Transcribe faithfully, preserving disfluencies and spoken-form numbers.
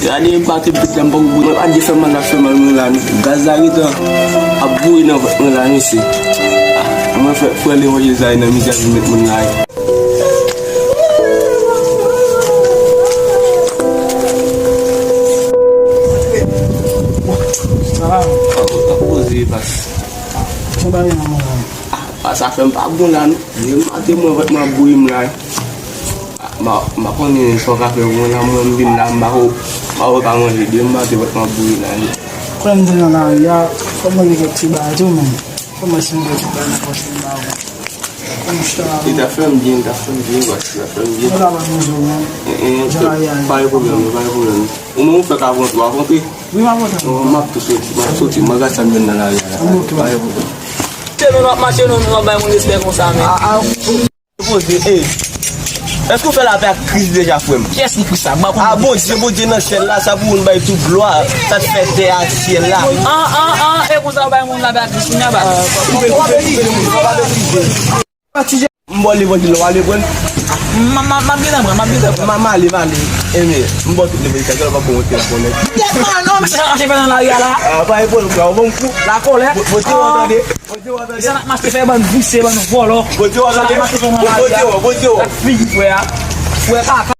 Gade bate bit la, m poko bout. Mwen pa di fè mal la, fè mal mwen la, non. Gaz la gentan ap boure nan vant mwen la, mesye. Ah, mwen fè, frè Levanjil sa nan mizè pou met moun la. Sa va? Ah, ou t ap poze, pas. Sa va, non, mwen. Ah, pas, afè m pa bon la, non. Depi maten mwen vant mwen ap boure m la. M pa, m pa konnen sa w ka fè pou mwen la, mwen m vin la, m pa ko, m pa ko ka manje, depi maten vant mwen ap boure la. Kounye a m te nan lari a, fò m mande kèk ti bagay tou, men. Fò m mande si m gen ti bagay nan pòch mwen ba ou. Fò m chita la. Li ta fè m byen, li ta fè m byen, bòs, li ta fè m byen. Mwen ta pa manje ou, men. Eh, eh, jan lari a ye. Pa gen pwoblèm, pa gen pwoblèm. Ou menm ou fèk ap rantre, w ap rantre? Wi, m ap rantre. Non, m ap tou soti, m ap soti, m ap gad sa m jwenn nan lari a la. Ok, pa gen pwoblèm. Se nou n ap mache, nou, nou ap bay moun respè konsa, men. Ah, ah. Poze, eh. Èske w fè lapè ak Kris deja, frè m? Kiyès ki Kris la? Ba konn. Ah, Bondye, Bondye nan syèl la, sa pou moun bay tout glwa, sa k fè tè a, syèl la. An, an, an, e konsa w bay moun lapè ak Kris, kounye a, ba. Koupe, koupe, koupe, koupe, pa meprize. M ba w levanjil la, w ale pran. M, m, m, m ap gentan pran, m ap gentan pran. M, m ale, m ale. Enben, m ba w tout levanjil, sa, w ap bon, w te la konnen. Kèt, man, non, m se ap mache fè nan lari a la. Ah, pa gen pwoblèm, frè, w ban m kou. La kòlè. Bo-, Bondye w tande. Bondye w tande. Sa n ap mache fè bann vise, bann vòlò. Bondye w tande. Sa n ap mache fè nan lari a. Bondye w, Bondye w. Gad figi frè a. Frè kaka.